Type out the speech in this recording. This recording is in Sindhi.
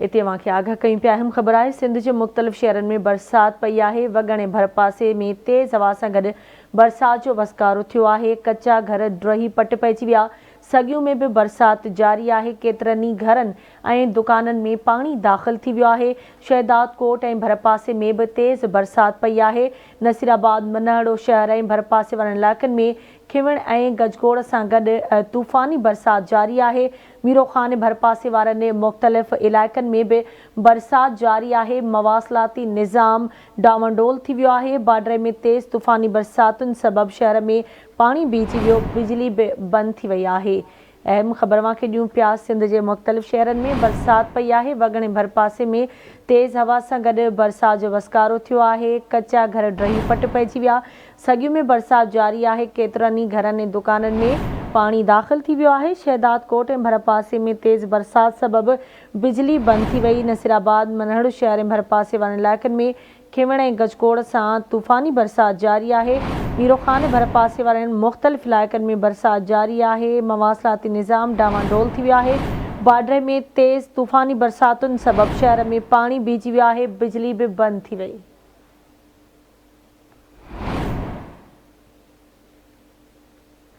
اتي اوهان کي آگاهه ڪيون پيا اهم خبر آهي سنڌ جي مختلف شهرن ۾ برسات پئي آهي وڳڻ ۽ ڀرپاسي ۾ تيز هوا سان گڏ برسات جو وسڪارو ٿيو آهي ڪچا گهر ڊهي پٽ پئجي ويا سڳيون ۾ به برسات جاري آهي ڪيترن ئي گهرن ۽ دڪانن ۾ پاڻي داخل ٿي ويو آهي شهدادڪوٽ ۽ ڀرپاسي ۾ به تيز برسات پئي آهي نصيرآباد منهڙو شهر ۽ ڀرپاسي وارن علائقن ۾ کنوڻ ۽ گجگوڙ سان گڏ طوفاني برسات جاري آهي ميرو خان ڀرپاسي وارن مختلف علائقن ۾ به برسات جاري آهي، مواصلاتي نظام ڊانوانڊول ٿي ويو آهي، باڊري ۾ تيز طوفاني برساتن سبب شهر ۾ پاڻي بيهجي ويو، بجلي به بند ٿي وئي آهي. اهم خبر اوهان کي ڏيون پيا سنڌ جي مختلف شهرن ۾ برسات پئي آهي، وڳڻ ۽ ڀرپاسي ۾ تيز هوا سان گڏ برسات جو وسڪارو ٿيو آهي، ڪچا گهر ڊهي پٽ پئجي ويا، سڳيون ۾ برسات جاري آهي، ڪيترن ئي گهرن ۽ دڪانن ۾ پاڻي داخل ٿي ويو آهي، شهدادڪوٽ ۽ ڀرپاسي ۾ تيز برسات سبب بجلي بند ٿي وئي، نصيرآباد، منهڙ شهر ۽ ڀرپاسي وارن علائقن ۾ کنوڻ ۽ گجگوڙ سان طوفاني برسات جاري آهي، ميروخان ۽ ڀرپاسي وارن مختلف علائقن ۾ برسات جاري آهي، مواصلاتي نظام ڊانوانڊول ٿي ويو آهي، باڊهه ۾ تيز طوفاني برساتن سبب شهر ۾ پاڻي بيهجي ويو آهي، بجلي به بند ٿي وئي.